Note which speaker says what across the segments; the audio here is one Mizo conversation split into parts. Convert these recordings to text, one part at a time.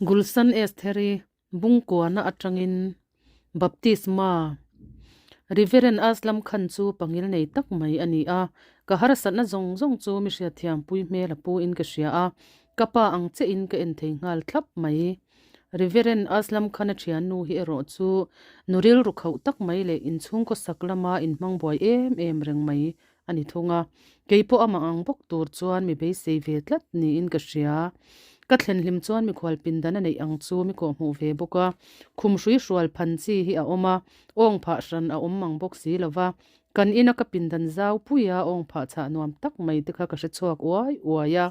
Speaker 1: Gulsan Estheri Bungkuana atangin Baptisma Reverend Aslam Khan chu pangil nei tak mai a ni a, ka harsatna zawng zawng chu mi hriatthiampui hmel a pu in ka hria a, ka pa ang che in ka en thei nghal thlap mai. Reverend Aslam Khan a thiannu hi erawh chu nu rilru khauh tak mai leh inchhungkaw sak lama inhmang buai em em reng mai a ni thung a, kei pawh amah ang bawk tur chuan mi beisei ve tlat niin ka hria. Ka thlen hlim chuan mikhual pindan a neih ang chu mi kawhhmuh ve bawk a, khum hrui hrual phan chi hi a awm a, awng phah hran a awm mang bawk si lo va, kan ina ka pindan zau puia awng phah chhah nuam tak mai te kha ka hre chhuak uai uai a.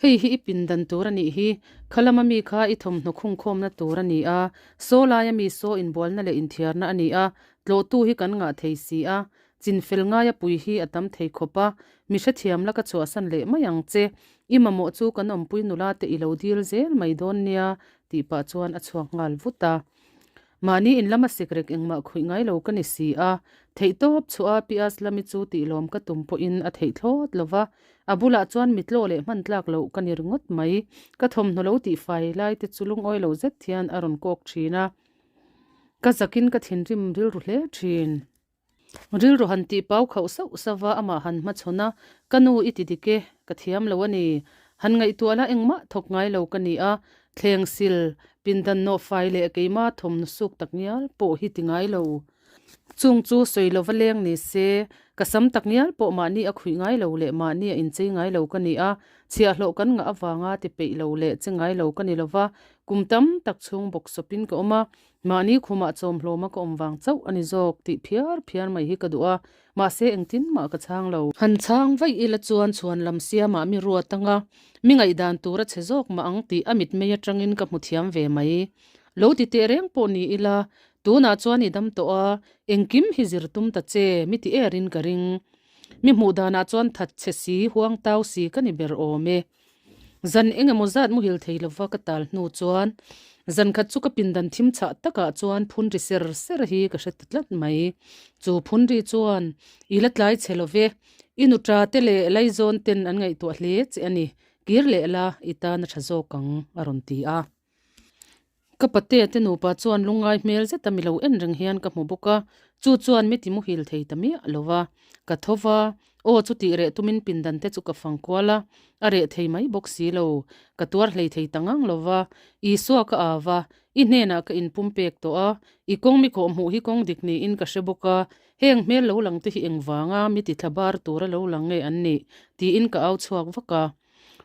Speaker 1: Hei hi i pindan tur a nih hi, khalama mi kha i thawmhnaw khungkhawmna tur a ni a, saw laia mi saw inbualna leh inthiarna a ni a, tlawhtu hi kan ngah thei si a, chinfel ngaia pui hi a tam thei khawp a, mi hrethiam la ka chhuahsan leh mai ang che, i mamawh chu kan awmpui nula te i lo dil zel mai dawn nia, tih pah chuan a chhuak nghal vut a. Mahni in lama sikrek engmah khuih ngai lo ka ni si a, theihtawp chhuah a Pias lami chu tihlawm ka tum pawhin a theih thlawt lo va, a bulah chuan mitlaw leh hman tlak loh ka ni ringawt mai. Ka thawmhnaw lo tihfai lai te chu lungawi lo zet hian a rawn kawk thin a, ka zakin ka thinrim rilru hle thin. Rilru han tih pau khauh sauh sauh va, amah han hmachhawn a, Ka nu i ti dik e, ka thiam lo a ni. Han ngaihtuah la engmah thawk ngai lo ka ni a, thleng sil, pindan nawh fai leh keima thawmhnaw suk tak ngial pawh hi ti ngai lo. Chung chu sawi lova leng ni se, ka sam tak ngial pawh mahni a khuih ngai lo leh mahni a inchei ngai lo ka ni a, chhiahhlawh kan ngah avanga ti peih lo leh che ngai lo ka ni lova, kum tam tak chhung bawk sawpin ka awm a, Mahni khumah chawmhlawma ka awm vang chauh a ni zawk tih phiar phiar mai hi ka duh a, mahse engtin mah ka chhang lo. Han chhang vaih ila chuan chhuan lam siamah mi ruat anga mi ngaihdan tur a chhe zawk mah ang tih a mitmei atangin ka hmu thiam ve mai. Lo ti teh reng pawh ni ila, tunah chuan i dam tawh a, engkim hi zir tum ta che, mi ti erin ka ring. Mi hmuh danah chuan that chhe si, huang tau si ka ni ber awm e. Zan eng emaw zat muhil thei lova ka tal hnu chuan zan khat chu ka pindan thim chhah takah chuan phun ri ser ser hi ka hre ta tlat mai. Chu phun ri chuan i la tlai chhe lo ve, i nuṭa te leh laizawn ten an ngaihtuah hle che a ni, kir leh la i tan a tha zawk ang a rawn ti a. Ka patea te nupa chuan lungngai hmel zeta mi lo en reng hian ka hmu bawk a, chu chuan mi ti muhil thei ta miah lo va. Ka tho va, aw chuti reh tumin pindan te chu ka fang kual a, a reh thei mai bawk si lo. Ka tuar hlei thei ta ngang lo va, Isua ka au va, i hnenah ka inpum pek tawh a, i kawng mi khawhhmuh hi kawng dik niin ka hre bawk a, heng hmel lo lang te hi engvanga mi ti thla bar tura lo lang nge an nih? tiin ka au chhuak vak a.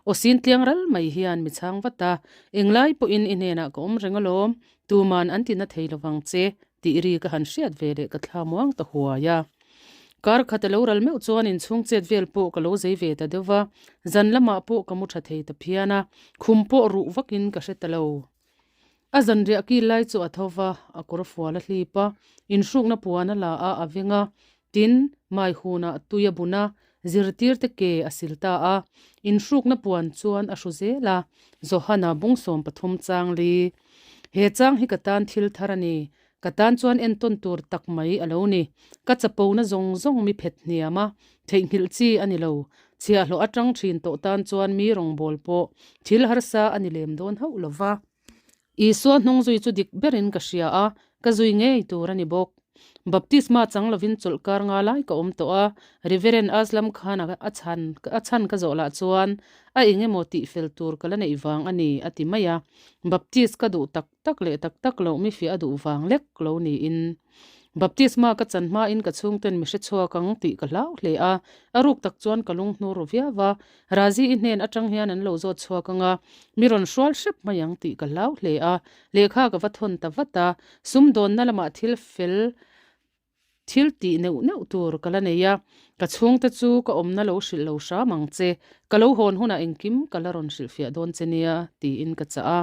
Speaker 1: Aw sin tliang ral mai hian mi chhang vat a, Englai pawhin i hnenah ka awm reng alawm, tuman an ti na thei lovang che, tih ri ka han hriat ve leh ka thla muang ta huai a. Kar khat a lo ral meuh chuan inchhung chet vel pawh ka lo zei ve ta deuh va, zan lamah pawh ka mu tha thei ta phian a, khum pawh ruh vakin ka hre ta lo. A zanriah kil lai chu a tho va, a kawr fual a hlip a, inhrukna puan a la a, a veng a, tin, mai hunah tui a bun a, zirtirte ke a sil ta a, inhrukna puan chuan a hru zel a, Johana bungsawm pathum chang li. He chang hi ka tan thil thar a ni, ka tan chuan entawn tur tak mai a lo ni. Ka chapona zawng zawng mi phet hniam a, theihnghilh chi a ni lo. Chhiahhlawh atang thin tawh tan chuan mi rawngbâwl pawh thil harsa a ni lem dawn hauh lo va. Isua hnung zui chu dik berin ka hria a, ka zui ngei tur a ni bawk. Baptisma chang lovin chawlh kar nga lai ka awm tawh a, Reverend Aslam Khan a chhan a chhan ka zawh lah chuan a eng emaw tih fel tur ka la neih vang a ni a ti mai a. Baptist ka duh tak tak leh tak tak loh mi fiah a duh vang lek lo niin. Baptisma ka chan hmain ka chhungten mi hre chhuak ang tih ka hlau hle a, a ruk tak chuan ka lung hnur ru viau a, Razi i hnen atang hian an lo zawt chhuak ang a, mi rawn hrual hrep mai ang tih ka hlau hle a, lehkha ka va thawn ta vat a, sumdawnna lamah thil fel thil tih neuh neuh tur ka la nei a, ka chhungte chu ka awmna lo hrilh lo hram ang che, ka lo hawn hunah engkim ka la rawn hrilhfiah dawn che nia tiin ka chah a.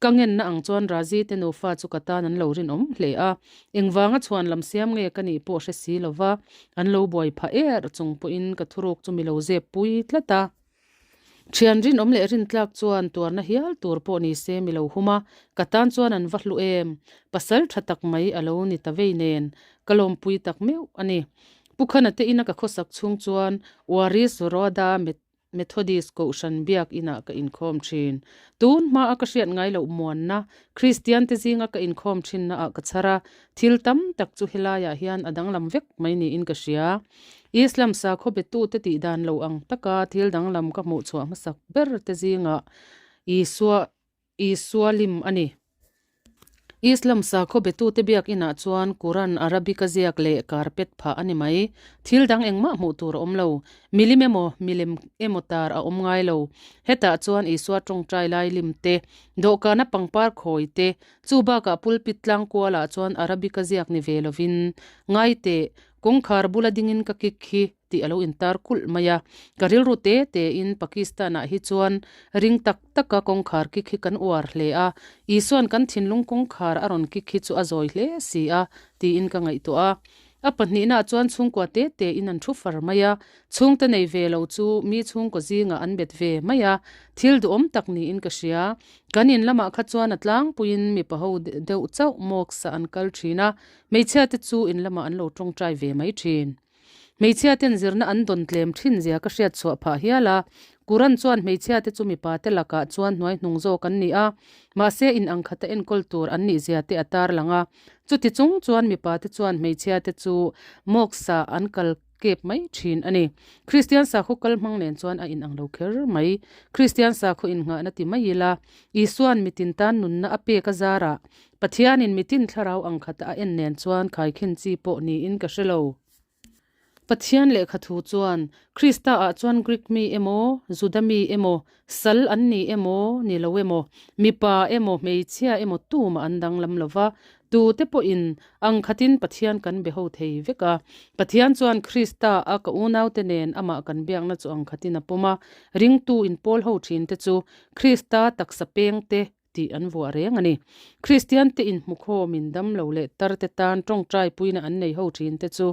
Speaker 1: Ka ngenna ang chuan Razi te nufa chu ka tan an lo rinawm hle a, engvanga chhuan lam siam nge ka nih pawh hre si lova, an lo buai phah er chung pawhin ka thuruk chu mi lo zep pui tlat a. Thian rinawm leh rintlak chuan tuarna hial tur pawh ni se mi lo hum a, ka tan chuan an va hlu em, pasal tha tak mai a lo ni ta vei nen, ka lawmpui tak meuh a ni. Pu Khana te ina ka khawsak chhung chuan Waris Roda met. Methodist Kohhran biak inah ka inkhawm thin. Tun hmaa ka hriat ngai loh muanna, Kristian te zinga ka inkhawm thinna ah ka chhar a, thil tam tak chu helaiah hian a danglam vek mai niin ka hria. Islam sakhaw betute tih dan lo ang taka thil danglam ka hmuh chhuah hmasak ber te zingah Isua Isua lim a ni. Islam sakhaw betute biakinah chuan Quran Arabic a ziak leh carpet phah a ni mai. Thil dang engmah hmuh tur a awm lo. Milim emaw, milem emaw tar a awm ngai lo. Hetah chuan Isua tawngtai lai lim te, dawhkana pangpar khawi te, chu bakah pulpit tlang kualah chuan Arabic a ziak ni ve lovin, Ngai teh, kawngkhar bula dingin ka kik hi tih a lo intar kulh mai a. Ka rilru te tein Pakistan-ah hi chuan ring tak taka kawngkhar kik hi kan uar hle a, Isua'n kan thinlung kawngkhar a rawn kik hi chu a zawi hle si a, tiin ka ngaihtuah a. A pahnihnaah chuan chhungkua te tein an thu far mai a, chhungte nei ve lo chu mi chhungkaw zingah an bet ve mai a, thil duhawm tak niin ka hria. Kan in lamah kha chuan a tlangpuiin mipa ho deuh chauh mawksa an kal thin a, hmeichhiate chu in lamah an lo tawngtai ve mai thin. Hmeichhia ten zirna an dawn tlem thin zia ka hriat chhuah phah hial a, Quran chuan hmeichhia te chu mipa te lakah chuan hnuai hnung zawk an ni a, mahse in ang khata enkawl tur an nih zia te a tarlang a. Chuti chung chuan mipa te chuan hmeichhia te chu mawksa an kal kep mai thin a ni. Kristian sakhaw kal hmang nen chuan a inang lo kher mai. Kristian sakhaw innghahna ti mai ila, Isua'n mitin tan nunna a pek a zarah Pathianin mitin thlarau ang khata a en nen chuan khaikhin chi pawh niin ka hre lo. Pathian lehkha thu chuan, Krista-ah chuan Greek mi emaw, Juda mi emaw, sal an ni emaw, ni lo emaw, mipa emaw, hmeichhia emaw tumah an danglam lo va, tute pawhin ang khatin Pathian kan be ho thei vek a. Pathian chuan Krista-a ka unaute nen amah kan biakna chu ang khatin a pawm a, ringtu inpawl ho thinte chu Krista taksa pengte tih an vuah reng a ni. Kristian te inhmukhawmin damlo leh tar te tan tawngtai puina an nei ho thin te chu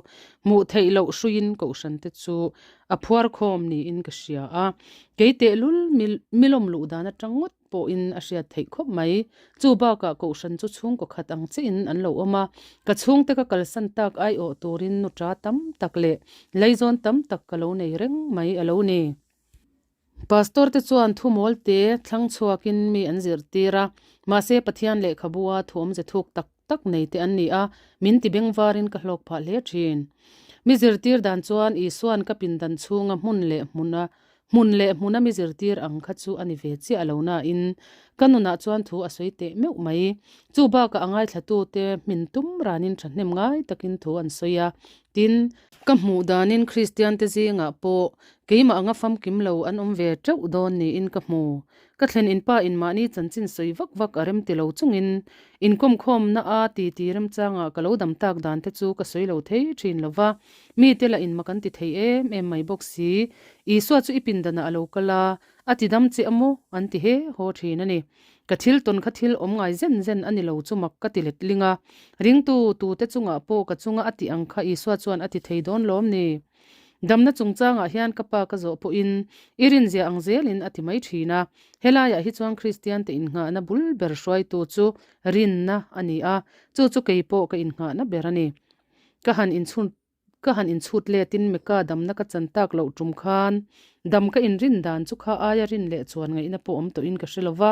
Speaker 1: hmuh theih loh hruiin kohhran te chu a phuar khawm niin ka hria a. Kei tehlul milawm luh dan atang ngawt pawhin a hriat theih khawp mai. Chu bakah kohhran chu chhungkaw khat ang chiahin an lo awm a, ka chhungte ka kalsan tak aiawh turin nuta tam tak leh leizawn tam tak ka lo nei reng mai a lo ni. Pastor te chuan thumawl te thlang chhuakin mi an zirtir a, mahse Pathian lehkhabua thuawmze thuk tak tak nei te an ni a, min ti bengvarin ka hlawk phah hle thin. Mi zirtir dan chuan Isua'n ka pindan chhunga hmun leh hmuna hmun leh hmuna mi zirtir ang kha chu a ni ve chiah lo nain ka nunah chuan thu a sawi teh meuh mai. Chu bakah a ngaithlatute hmin tum ranin thahnem ngai takin thu an sawi a, tin, Ka hmuh danin Kristiante zingah pawh keimah anga famkim lo an awm ve teuh dawn niin ka hmu. Ka thlen inpa in mahni chanchin sawi vak vak a rem ti lo chungin inkawmkhawmna a titi remchangah ka lo dam tak dan te chu ka sawi lo thei thin lo va, mite lah in mak an ti thei em em mai bawk si. Isua chu i pindanah a lo kal a, A ti dam che a maw? an ti he haw thin a ni. Ka thil tawn kha thil awm ngai zen zen a ni lo chu mak ka ti let ling a. Ringtu tute chungah pawh ka chunga a tih ang kha Isua chuan a ti thei dawn lawm ni? Damna chungchangah hian ka pa ka zawh pawhin i rinzia ang zelin a ti mai thin a. Helaiah hi chuan Kristiante innghahna bul ber hruaitu chu rinna a ni a, chu chu kei pawh ka innghahna ber a ni. Ka han inchhun Ka han inchhut letin Mecca damna ka chan tak loh tum khan dam ka inrin dan chu kha aia rin leh chuan ngaihna pawh awm tawhin ka hre lo va,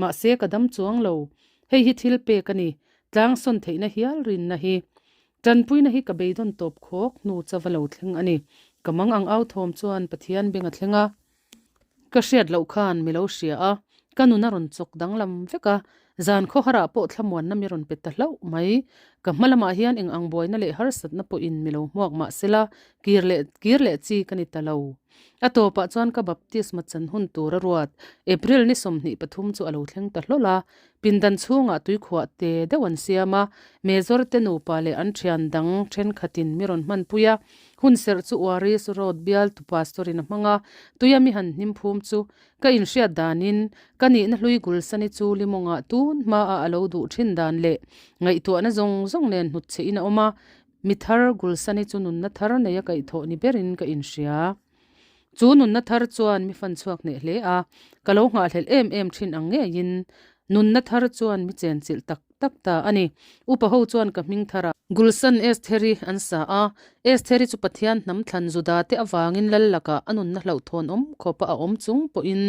Speaker 1: mahse ka dam chuang lo. Hei hi thil pek a ni, tlang sawn theihna hial rinna hi. Tanpuina hi ka beidawn tawp khawk hnu chava lo thleng a ni. Ka mang ang au thawm chuan Pathian beng a thleng a. Ka hriat loh khan mi lo hria a, ka nun a rawn chawk danglam vek a, zan khawharah pawh thlamuanna mi rawn pe ta hlauh mai. Ka hma lamah hian eng ang buaina leh harsatna pawhin mi lo hmuak mah sela, kir leh kir leh chi ka ni ta lo. A tawpah chuan ka baptisma chan hun tur a ruat, April ni 23 chu a lo thleng ta hlawl a, pindan chhungah tuikhuah te deuh an siam a, Major te nupa leh an thian dang thenkhatin mi rawn hmanpui a, Hun serh chu Waris Road bialtu pastor in a hmang a, tuia mi han hnim phum chu ka inhriat danin ka nihna hlui Gulsani chu limawngah tun hmaah a lo duh thin dan leh ngaihtuahna zawng zawng nen hnutchhe in a awm a, mi thar Gulsani chu nunna thar nei a kaihthawh ni berin ka inhria. Chu nunna thar chuan mi fan chhuak hneh hle a, ka lo nghahhlelh em em thin ang ngeiin nunna thar chuan mi chenchilh tak. tak ta a ni. Upa ho chuan ka hming thar a. Gulsan Estheri an sa a. Estheri chu Pathian hnam thlan Juda te avangin lal lakah a nunna hlauhthawn awm khawpa a awm chung pawhin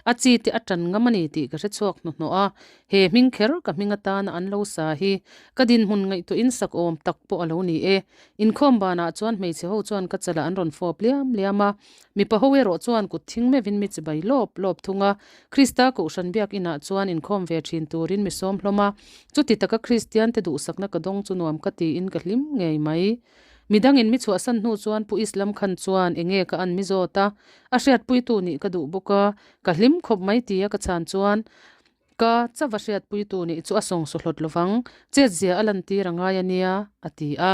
Speaker 1: a chi te a tan ngam a ni tih ka hre chhuak hnuhnawh a. He hming kher ka hming atana an lo sa hi ka dinhmun ngaihtuahin sak awm tak pawh a lo ni e. Inkhawm banah chuan hmeichhe ho chuan ka chalah an rawn fawp liam liam a. Mipa ho erawh chuan kut thing meuhin mi chibai lawp lawp thung a. Krista Kohhran biakinah chuan inkhawm ve thin turin mi sawm hlawm a. Chuti taka Kristian te duhsakna ka dawng chu nuam ka tiin ka hlim ngei mai. Midangin mi chhuahsan hnu chuan Pu Islam Khan chuan enge ka an mi zawt a, a hriatpuitu nih ka duh bawk a, ka hlim khawp mai tia ka chhan chuan ka chava hriatpuitu nih chu a sawngsaw hlawt lovang, chetzia a lantir a ngai a nia, a ti a.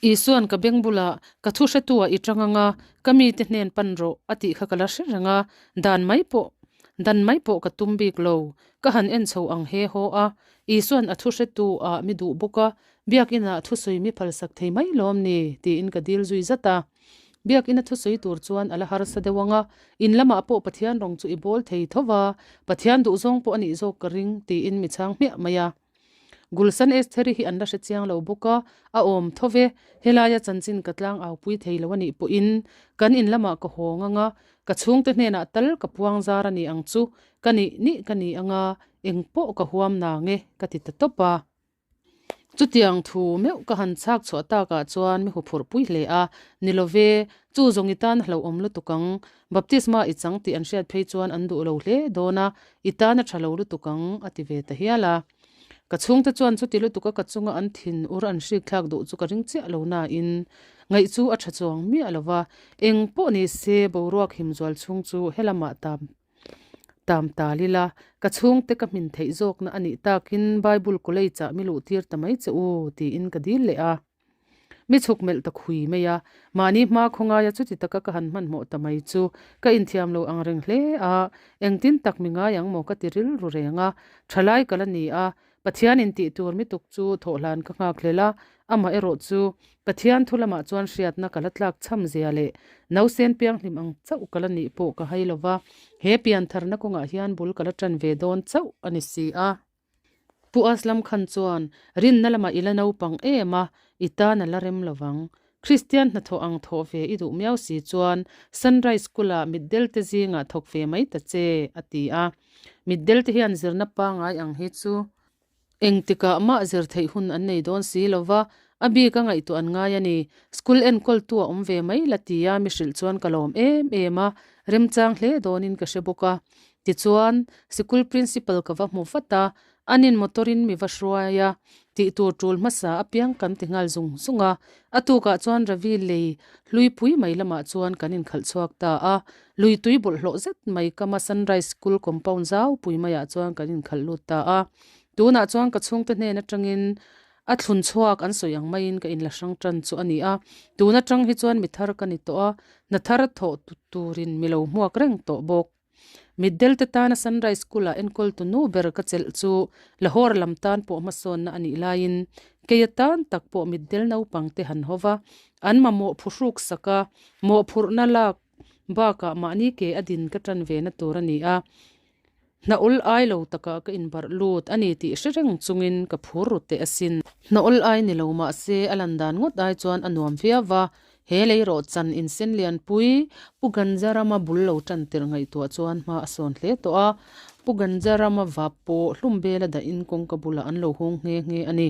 Speaker 1: Isuan ka beng bulah ka thu hretu ah i tang anga ka mite hnen pan rawh a tih kha ka la hre reng a, dan mai pawh dan mai pawh ka tum bik lo, ka han en chho ang he haw a, Isuan a thu hretu ah mi duh bawk a, biakinah thusawi mi phalsak thei mai lawm ni tiin ka dil zui zat a. Biakina thusawi tur chuan a la harsa deuh ang a, in lamah pawh Pathian rawng chu i bawl thei tho va, Pathian duhzawng pawh a nih zawk ka ring tiin mi chhang hmiah mai a. Gulsan Estheri hi an la hre chiang lo bawk a, a awm tho ve. Helaia chanchin ka tlang au pui thei lo a nih pawhin kan in lamah ka hawng ang a, ka chhungte hnenah tal ka puang zar a ni ang chu, ka nih nih ka ni ang a, eng pawh ka huam nang e, ka ti ta tawp a. Chutiang thu meuh ka han chhak chhuah takah chuan mi huphurh pui hle a, ni lo ve, chu zawng i tan hlauhawm lutuk ang, baptisma i chang tih an hriat phei chuan an duh lo hle dawn a, i tan a tha lo lutuk ang, a ti ve ta hial a. Ka chhungte chuan chuti lutuka ka chunga an thin ur an hrik thlak duh chu ka ring chiah lo nain ngaih chu a tha chuang miah lo va, eng pawh ni se boruak him zual chhung chu helamah tam tam tal ila, ka chhungte ka hmin theih zawkna a nih takin Bible College ah mi luh tir ta mai che u tiin ka dil leh a. Mi chhuk melh ta khui mai a, mahni hma khawngaia chuti taka ka han hmanhmawh ta mai chu ka inthiam lo ang reng hle a, engtin tak mi ngai ang maw ka ti rilru reng a, thalai ka la ni a, Pathian intih tur mi tuk chu thawhhlan ka nghak hlel a, amah erawh chu Pathian thu lamah chuan hriatna ka la tlak chham zia leh nausen pianghlim ang chauh ka la nih pawh ka hai lova, he piantharna kawngah hian bul ka la tan ve dawn chauh a ni si a. Pu Aslam Khan chuan, Rinna lamah i la naupang em a, i tan a la rem lovang. Kristian hnathawh ang thawh ve i duh miau si chuan Sunrise School-ah mitdelte zingah thawk ve mai ta che, a ti a. Mitdelte hian zirna pangngai ang hi chu engtikah mah zir theih hun an nei dawn si lo va, a bik a ngaihtuah an ngai a ni. School enkawltu a awm ve mai la ti a, mi hrilh chuan ka lawm em em a, remchang hle dawnin ka hre bawk a. Tichuan, sikul principal ka va hmu vat a, anin motor-in mi va hruai a, tih tur tul hmasa apiang kan ti nghal zung zung a. A tukah chuan Ravi lei hluipui mai lamah chuan kan inkhalh chhuak ta a, lui tui bawlhhlawh zet mai kama Sunrise School compound zau pui maiah chuan kan inkhalh lut ta a. Tunah chuan ka chhungte hnen atangin a thlun chhuak an sawi ang maiin ka inla hrang tan chu a ni a, tun atang hi chuan mi thar ka ni tawh a, hna thar thawh turin mi lo hmuak reng tawh bawk. Mitdel te tana Sunrise School-ah enkawltu nu ber ka chelh chu Lahore lam tan pawh hmasawnna a nih laiin kei atan tak pawh mitdel naupang te han ho va, an mamawh phuhruk sak a, mawhphurhna lak bakah mahni ke a din ka tan ve na tur a ni a, hnaul ai lo takah ka inbarh lut a ni tih hre reng chungin ka phur ru teh asin. Hnaul ai ni lo mahse a lan dan ngawt ai chuan a nuam viau va, He leirawh chan insen lianpui Pu Ganjarama bul lo tan tirh ngaihtuah chuan hma a sawn hle tawh a. Pu Ganjarama vap pawh hlum bela dahin kawngka bulah an lo hawng nghe nghe a ni.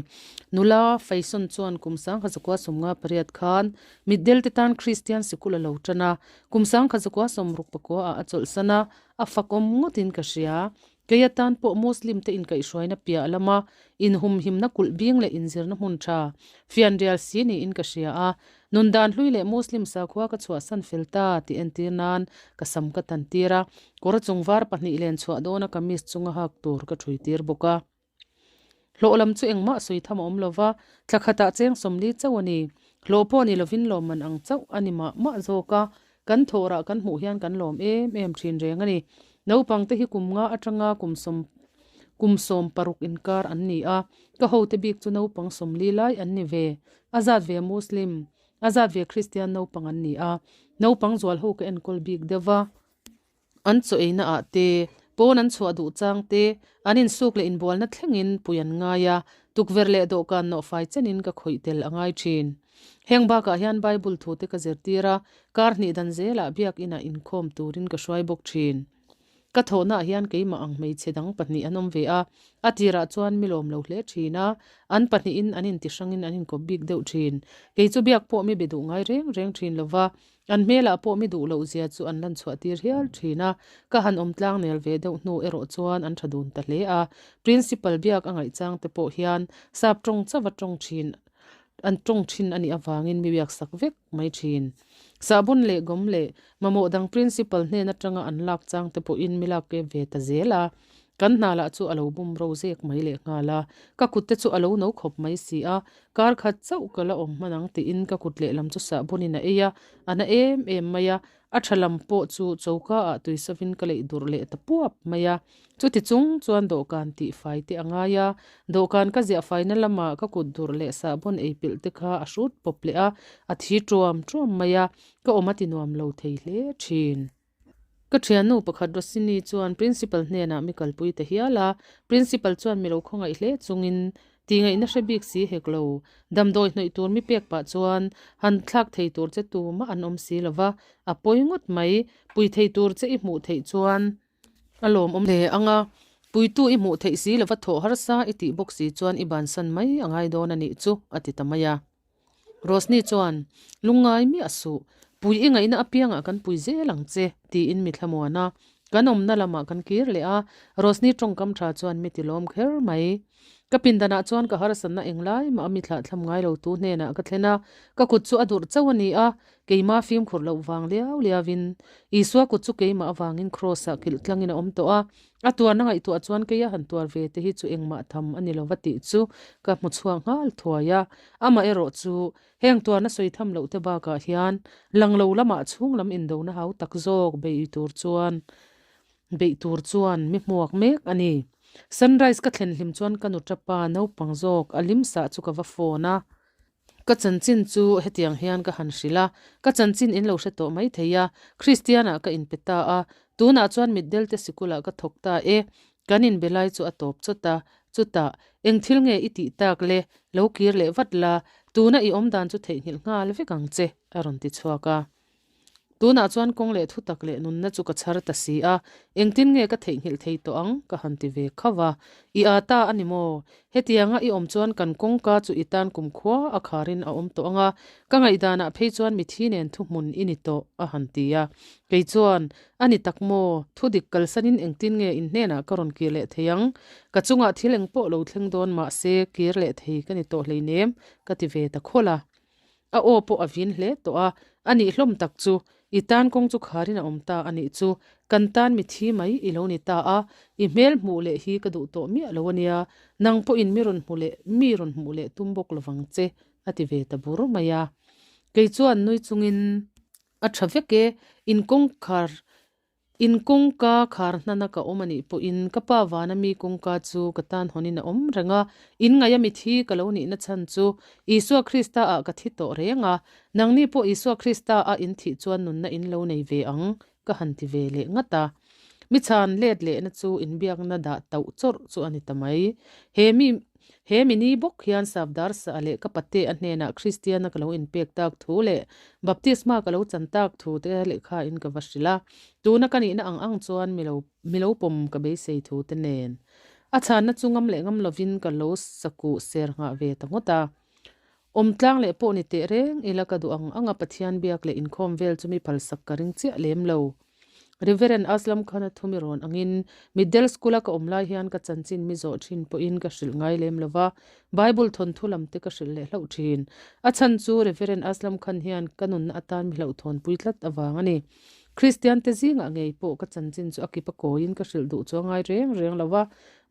Speaker 1: Nula Faison chuan kum sangkha zakua sawmnga pariat khan mitdel te tan Kristian sikul a lo tan a, kum sangkha zakua sawmruk pakua ah a chawlhsan a, a fakawm ngawtin ka hria. Kei atan pawh Muslim te inkaihhruaina piah lama inhumhimna kulh bing leh inzirna hmun tha fianrial si niin ka hria a, nundan hlui leh Muslim sakhua ka chhuahsan fel ta tih entir nan ka sam ka tan tir a, kawr chung var pahnih len chhuah dawna kamis chunga hak tur ka thui tir bawk a. Hlawh lam chu engmah sawi tham a awm lo va, thla khatah cheng sawmli chauh a ni. Hlawh pawh ni lovin lawmman ang chauh a ni mah mah zawk a, kan thawhrah kan hmuh hian kan lawm em em thin reng a ni. Naupangte hi kum nga atanga kum sawm kum sawm paruk inkar an ni a, ka hote bik chu naupang sawmli lai an ni ve. A zat ve Muslim, a zat ve Kristian naupang an ni a, naupang zual ho ka enkawl bik deuh va. An chaw eina ah te, Pawn an chhuah duh chang te, an insuk leh inbualna thlengin pui an ngai a, tukverh leh dawhkan nawhfai chenin ka khawih tel a ngai thin. Heng bakah hian Bible thute ka zirtir a, kar hnih dan zelah biakinah inkhawm turin ka hruai bawk thin. Ka thawhnaah hian keimah ang hmeichhe dang pahnih an awm ve a, a tirah chuan mi lawm lo hle thin a, an pahnihin an intihrangin an inkawp bik deuh thin. Kei chu biak pawh mi be duh ngai reng reng thin lo va, an hmelah pawh mi duh loh zia chu an lan chhuah tir hial thin a, ka han awm tlang nel ve deuh hnu erawh chuan an tha dun ta hle a. Principal biak a ngaihchang te pawh hian sap tawng chauh a tawng thin an tawng thin a nih avangin mi biak sak vek mai thin. Sahbun leh gawm leh mamawh dang principal hnen atanga an lak chang te pawhin mi lak kep ve ta zel a, kan hna lah chu a lo bum ro zek mai leh nghal a, ka kut te chu a lo no khawp mai si a, kar khat chauh ka la awm hman ang tiin ka kut lehlam chu sahbunin a ei a, a na em em mai a, A tha lam pawh chu choka ah tui sovin ka leih durh leh ta puap mai a. Chuti chung chuan dawhkan tih fai te a ngai a, dawhkan ka ziah faina lamah ka kut durh leh sahbawn ei pilh te kha a hrut pawp leh a, a thi tuam tuam mai a, ka awm a ti nuam lo thei hle thin. Ka thiannu pakhat Rosini chuan Principal hnenah mi kalpui ta hial a, Principal chuan mi lo khawngaih hle chungin Tih ngaihna hre bik si hek lo. Damdawi hnawih tur mi pek pah chuan han thlak thei tur che tumah an awm si lo va, a pawi ngawt mai. Pui thei tur che i hmuh theih chuan a lawmawm hle ang a, puitu i hmuh theih si lo va thawh harsa i tih bawk si chuan i bansan mai a ngai dawn a nih chu, a ti ta mai a. Rosni chuan, Lungngai miah suh, pui i ngaihna apiangah kan pui zel ang che, tiin mi thlamuan a. Kan awmna lamah kan kir leh a, Rosni tawngkam tha chuan mi ti lawm kher mai. Ka pindanah chuan ka harsatna englai mah a mi thlahthlam ngai lo tu hnenah ka thlen a, ka kut chu a durh chauh a ni a, keimah fimkhur loh vang liau liauin Isua kut chu keimah avangin Kraws-ah kilh tlangin a awm tawh a, A tuarna ngaihtuah chuan keia han tuar ve te hi chu engmah tham a ni lo va tih chu ka hmu chhuak nghal thuai a. Amah erawh chu heng tuarna sawi tham loh te bakah hian lang lo lamah chhung lam indona hau tak zawk beih tur chuan beih tur chuan mi hmuak mek a ni. Sunrise ka thlen hlim chuan ka nu tapa naupang zawk a lim sah chu ka va phone a. Ka chanchin chu hetiang hian ka han hrilh a, ka chanchin in lo hre tawh mai thei a, Kristianah ka inpe ta a, tunah chuan mitdelte sikulah ka thawk ta e, kan inbe lai chu a tawp chawt a, chutah, eng thil nge i tih tak le, lo kir leh vat la, tuna i awmdan chu theihnghilh nghal vek ang che, a rawn ti chhuak a. Tunah chuan kawng leh thutak leh nunna chu ka chhar ta si a, engtin nge ka theihnghilh thei tawh ang? ka han ti ve khauh a. I â ta a ni maw? Hetianga i awm chuan kan kawngka chu i tan kumkhua a kharin a awm tawh ang a, ka ngaihdanah phei chuan mithi nen thuhmun i ni tawh, a han ti a. Kei chuan, A ni tak maw? Thudik kalsanin engtin nge in hnenah ka rawn kir leh thei ang? Ka chungah thil engpawh lo thleng dawn mah se kir leh thei ka ni tawh hleinem, ka ti ve ta khawlh a. A aw pawh a vin hle tawh a, a nih hlawm tak chu, i tan kawng chu kharin a awm ta a nih chu, kan tan mithi mai i lo ni ta a, i hmel hmuh leh hi ka duh tawh miah lo a nia, nang pawhin mi rawn hmu leh mi rawn hmuh leh tum bawk lovang che, a ti ve ta bur mai a. Kei chuan nui chungin a tha vek e, in kawngkhar In kawngka khar hnana ka awm anih pawhin ka pa vana mi kawngka chu ka tan hawnin a awm reng a, in ngaih a mithi ka lo nihna chhan chu Isua Krista ah ka thi tawh reng a, nangni pawh Isua Krista ah in thih chuan nunna in lo nei ve ang ka han ti ve leh ngat a. Mi chhan let lehna chu inbiakna dah tauh chawrh chu a ni ta mai. He mi He mi ni bawk hian Safdar Sah leh ka pate a hnenah Kristiana ka lo inpek tak thu leh Baptisma ka lo chan tak thu te lehkha in ka va hrilh a. Tuna ka nihna ang ang chuan mi lo mi lo pawm ka beisei thu te nen. A chhanna chu ngam leh ngam lovin ka lo sakuh ser nghah ve ta ngawt a. Awmtlang leh pawh ni teh reng ila ka duh ang anga Pathian biak leh inkhawm vel chu mi phalsak ka ring chiah lem lo. Reverend Aslam Khan-a thu mi rawn angin, Middle School-a ka awm lai hian ka chanchin mi zawh thin pawhin ka hrilh ngai lem lo va, Bible thawnthu lam te ka hrilh leh hlauh thin. A chhan chu Reverend Aslam Khan hian ka nunna atan mi hlauhthawnpui tlat avang a ni. Kristian te zingah ngei pawh ka chanchin chu a kip a kawiin ka hrilh duh chu a ngai reng reng lo va,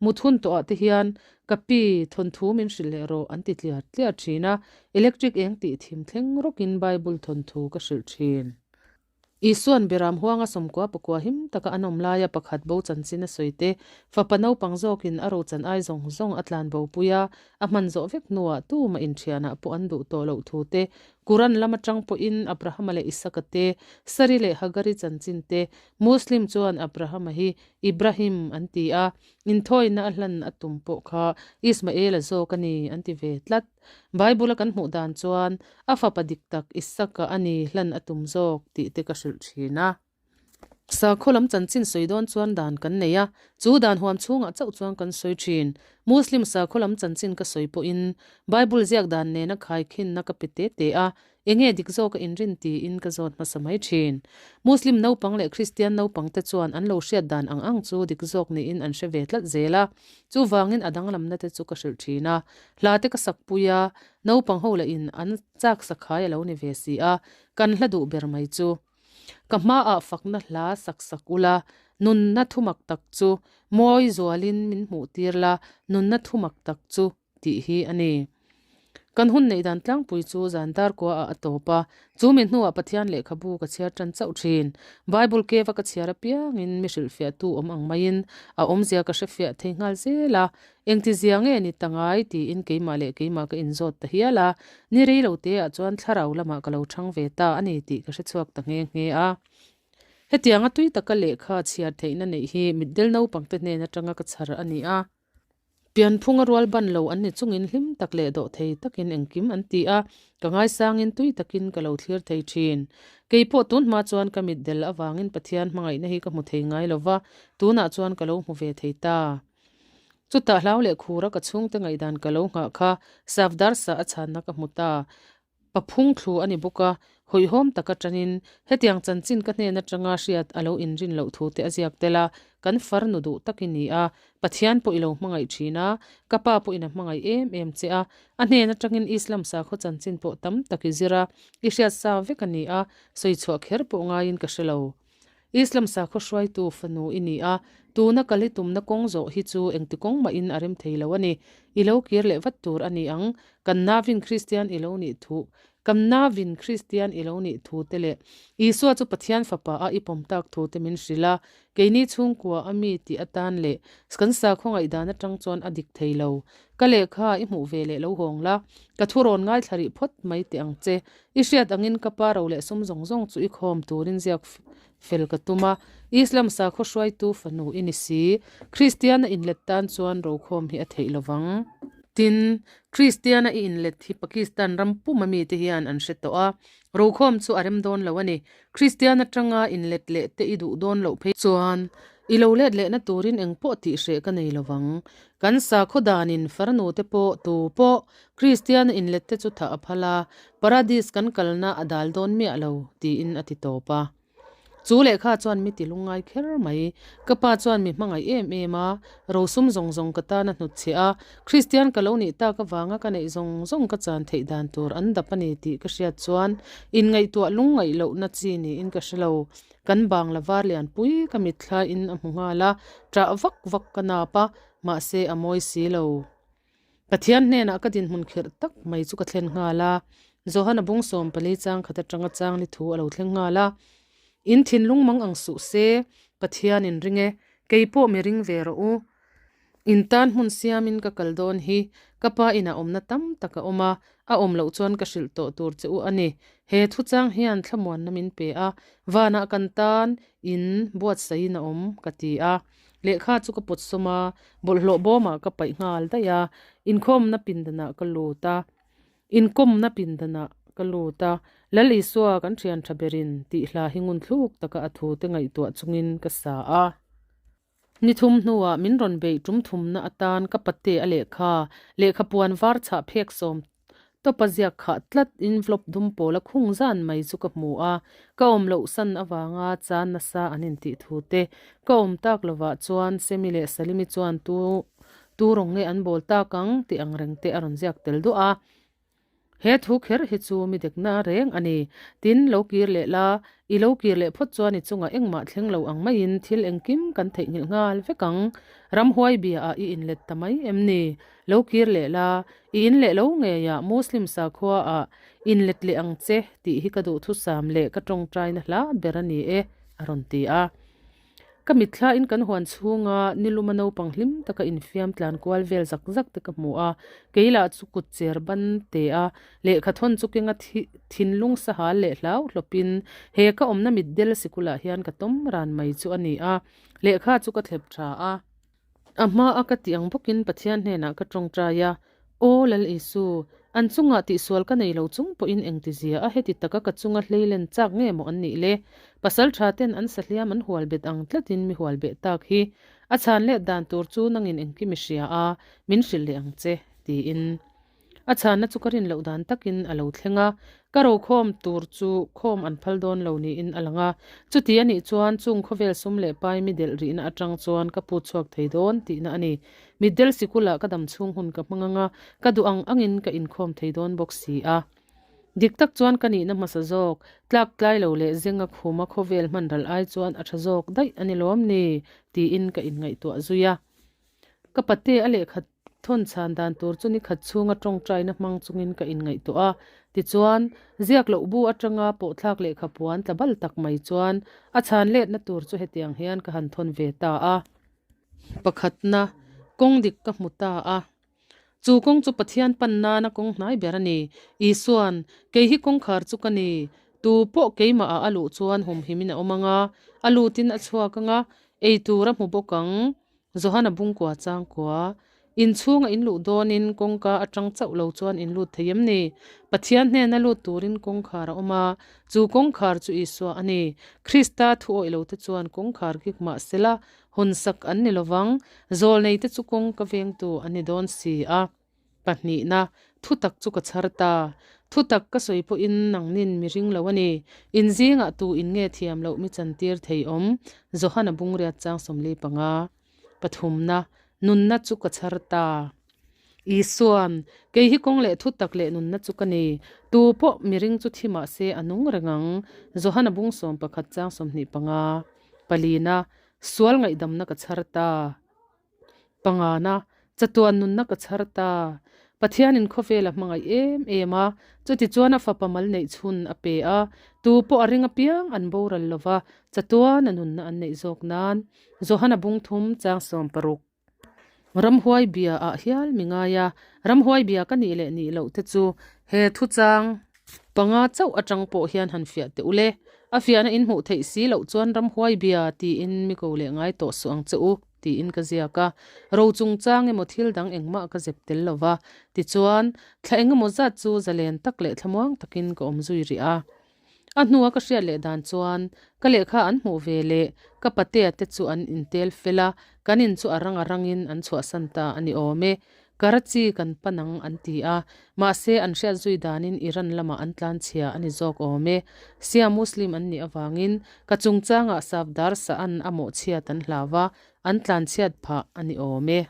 Speaker 1: mut hun tawhah te hian ka pi thawnthu min hrilh leh rawh an ti tliar tliar thin a, electric eng tih thim thleng rawkin Bible thawnthu ka hrilh thin. Isua'n Beram huanga sawmkua pakua him taka an awm laia pakhat bo chanchin a sawi te, fapa naupang zawkin a rochan ai zawng zawng a tlan bo pui a, a hman zawh vek hnuah tumah inthianah pawh an duh tawh loh thu te, Quran lam atang pawhin Abrahama leh Isaka te, Sari leh Hagari chanchin te, Muslim chuan Abrahama hi Ibrahim an ti a, inthawina a hlan a tum pawh kha Ismaela zawk a ni an ti ve tlat. Bible a kan hmuh dan chuan a fapa dik tak Isaka a ni hlan a tum zawk tih te ka hrilh thin a. Sakhaw lam chanchin sawi dawn chuan dan kan nei a, chu dan huam chhungah chauh chuan kan sawi thin. Muslim sakhaw lam chanchin ka sawi pawhin Bible ziak dan nena khaikhinna ka pe te te a, enge dik zawk a inrin tiin ka zawt hmasa mai thin. Muslim naupang leh Kristian naupang te chuan an lo hriat dan ang ang chu dik zawk niin an hre ve tlat zel a, chuvangin a danglamna te chu ka hrilh thin a. Hla te ka sakpui a, naupang ho lahin an chak sakhai a lo ni ve si a, kan hla duh ber mai chu. Ka hmaah fakna hla sak sak ula, nunna thumak tak chu mawi zualin min hmuh tir la, nunna thumak tak chu tih hi a ni. Kan hun neih dan tlangpui chu zan dar kuaah a tawp a, chu mi hnuah Pathian lehkhabu ka chhiar tan chauh thin. Bible cave-a ka chhiar apiangin mi hrilhfiahtu awm ang maiin a awmzia ka hrefiah thei nghal zel a, Engtizia nge ni ta ngai tiin keimah leh keimah ka inzawt ta hial a, ni rei lo te ah chuan thlarau lamah ka lo chhang ve ta a ni tih ka hrechhuak ta nghe nghe a. Hetianga tui taka lehkha chhiar theihna neih hi mitdel naupangte hnen atanga ka chhar a ni a. Pianphunga rual ban lo an ni chungin hlim tak leh dawh thei takin engkim an ti a, ka ngaisangin tui takin ka lo thlir thei thin. Kei pawh tun hma chuan ka mitdel avangin Pathian hmangaihna hi ka hmu thei ngai lo va, tunah chuan ka lo hmu ve thei ta. Chutah hlau leh khura ka chhungte ngaihdan ka lo nghah kha Safdar sa a chhanna ka hmu ta. Pa phung thlu a ni bawk a, hawihhawm taka tanin hetiang chanchin ka hnen atanga hriat a lo inrin loh thu te a ziak tel a, kan farnu duh tak i ni a, Pathian pawh i lo hmangaih thin a, ka pa pawhin a hmangaih em em che a, a hnen atangin Islam sakhaw chanchin pawh tam tak i zir a, i hriat sa vek a ni a, sawi chhuah kher pawh ngaiin ka hre lo. Islam sakhaw hruaitu fanu i ni a, tuna kal i tumna kawng zawh hi chu engti kawng mahin a rem thei lo a ni. I lo kir leh vat tur a ni ang. Kan navin Kristian i lo nih thu Kan navin Kristian i lo nih thu te leh Isua chu Pathian fapa a i pawm tak thu te min hrilh a, keini chhungkua a mi tih atan leh kan sakhaw ngaihdan atang chuan a dik thei lo. Ka lehkha i hmuh ve leh lo hawng la, ka thu rawn ngaithla rih phawt mai teh ang che. I hriat angin ka pa ro leh sum zawng zawng chu i khawm turin ziak fel ka tum a, Islam sakhaw hruaitu fanu i ni si, Kristiana inlet tan chuan rokhawm hi a theih lo vang. Tin, Kristiana i inlet hi Pakistan ram puma mite hian an hre tawh a, rokhawm chu a rem dawn lo a ni. Kristian atanga inlet leh te i duh dawn loh phei chuan i lo let lehna turin eng pawh tih hreh ka nei lo vang. Kan sakhaw danin farnu te pawh tu pawh Kristiana inlet te chu thah a phal a, Paradis kan kalna a dal dawn miah lo, tiin a ti tawp a. Chu lehkha chuan mi ti lungngai kher mai. Ka pa chuan mi hmangaih em em a, rosum zawng zawng ka tan a hnutchhe a, Kristian ka lo nih tak avanga ka neih zawng zawng ka chan theih dan tur an dap a ni tih ka hriat chuan inngaihtuah lungngaih lohna chi niin ka hre lo. Kan bangla var lianpui ka mitthla in a hmu nghal a, ṭah vak vak ka nap a, mahse a mawi si lo. Pathian hnenah ka dinhmun khirh tak mai chu ka thlen nghal a, Johana bung 14 chang khat atanga chang ni thu a lo thleng nghal a, In thinlung mang ang suh se, Pathian in ring e, kei pawh mi ring ve rawh u. In tan hmun siamin ka kal dawn hi, ka pa inah awmna tam tak a awm a, a awm loh chuan ka hrilh tawh tur che u a ni. He thuchang hian thlamuanna min pe a, vanah kan tan in buatsaihin a awm, ka ti a. Lehkha chu ka pawt sawm a, bawlhhlawh bawmah ka paih nghal daih a, inkhawmna pindanah ka lut a, inkawmna pindanah ka lut a, Lal Isua kan thian tha berin tih hla hi ngun thluk taka a thute ngaihtuah chungin ka sa a. Ni thum hnuah min rawn beih tum thumna atan ka pate a lehkha, lehkha puan var chhah phek sawm Tawpa ziak khah tlat envelope dum pawl a khung zan mai chu ka hmu a, ka awm loh san avanga chan nasa an intih thu te ka awm tak lovah chuan Semi leh Salimi chuan tu tu rawng nge an bawl tak ang tih ang reng te a rawn ziak tel duah a. He thu kher hi chu mi dekna reng a ni. Tin, lo kir leh la, I lo kir leh phawt chuan i chungah engmah thleng lo ang maiin thil engkim kan theihnghilh nghal vek ang. Ramhuai bia ah i inlet ta mai em ni? Lo kir leh la, i in leh lo ngeiah Muslim sakhua ah inlet leh ang che tih hi ka duhthusam leh ka tawngtaina hla ber a ni e, a rawn ti a. Ka mitthlain kan huan chhunga niluma naupang hlim taka infiam tlan kual vel zak zak te ka hmu a, kei lah chu kut cher ban te a, lehkha thawn chu kenga thinlung sahal leh hlau hlawpin he ka awmna mitdel sikulah hian ka tawm ran mai chu a ni a, lehkha chu ka thlep tha a. A hmaa ka tih ang bawkin Pathian hnenah ka tawngtai a, Aw Lal Isu, an chungah tihsual ka nei lo chung pawhin engtizia a heti taka ka chunga hleilen chak nge maw an nih le? Pasal tha ten an sahliam an hual bet ang tlatin mi hual beh tak hi. A chhan let dan tur chu nangin engkim i hria a, min hrilh leh ang che, tiin. A chhanna chu ka rin loh dan takin a lo thleng a, ka rokhawm tur chu khawm an phal dawn lo niin a lang a. Chuti a nih chuan chung khawvel sum leh pai mi delh rihna atang chuan ka put chhuak thei dawn tihna a ni. Mitdel sikulah ka dam chhung hun ka hmang ang a, ka duh ang angin ka inkhawm thei dawn bawk si a. Dik tak chuan ka nihna hmasa zawk, tlak tlai lo leh zenga khuma khawvel hman ral ai chuan a tha zawk daih a ni lawm ni? tiin ka inngaihtuah zui a. Ka pate a lehkha thawn chhan dan tur chu nikhat chhunga tawngtaina hmang chungin ka inngaihtuah a. Tichuan, ziak loh bu atanga pawhthlak lehkha puan tla bal tak mai chuan a chhan letna tur chu hetiang hian ka han thawn ve ta a. Pakhatna, kawng dik ka hmu ta a. Chu kawng chu Pathian pan nana kawng hnai ber a ni. Isuan, Kei hi kawngkhar chu ka ni. Tu pawh keimahah a luh chuan humhimin a awm ang a, a lutin a chhuak ang a, ei tur a hmu bawk ang. Johana bungkua changkua, Inchhunga in luh dawnin kawngka atang chauh lo chuan in lut thei em ni? Pathian hnena lut turin kawngkhar a awm a, chu kawngkhar chu Isua a ni. Krista thu awih lote chuan kawngkhar kik mah sela, hawnsak an ni lovang, zawlneite chu kawngka vengtu an ni dawn si a. Pahnihna, Thutak chu ka chhar ta. Thutak ka sawi pawhin nangnin mi ring lo a ni. In zingah tu in nge thiam loh mi chantir thei awm? Johana bungriat chang 45. Pathumna, Nunna chu ka chhar ta. Isuan, Kei hi kawng leh thutak leh nunna chu ka ni. Tu pawh mi ring chu thi mah se a nung reng ang. Johana bung 11 chang 25. Palina, Sual ngaihdamna ka chhar ta. Pangana, chatuan nunna ka chhar ta. Pathianin khawvel a hmangaih em em a, chutichuan a fapa mal neih chhun a pe a, tu pawh a ring apiang an boral lo va, chatuan a nunna an neih zawk nan. Johana bung thum chang 60. Ramhuai bia ah hial mi ngai a, ramhuai bia ka nih leh nih loh te chu he thuchang Panga chauh atang pawh hian han fiah teh ule. A fiahna in hmuh theih si loh chuan ramhuai bia tiin mi ko leh ngai tawh suh ang che u, tiin ka ziak a. Ro chungchang emaw thil dang engmah ka zep tel lo va. Tichuan, thla engemaw zat chu zalen tak leh thlamuang takin ka awm zui rih a. A hnua ka hriat leh dan chuan ka lehkha an hmuh ve leh ka patea te chu an intel fel a, kan in chu a rang a rangin an chhuahsan ta a ni awm e. Karachi kan pan ang an ti a, mahse an hriat zui danin Iran lamah an tlanchhia a ni zawk awm e. Shia Muslim an nih avangin ka chungchangah Safdar Sa'an a mawhchhiat an hlau a, an tlanchhiat phah a ni awm e.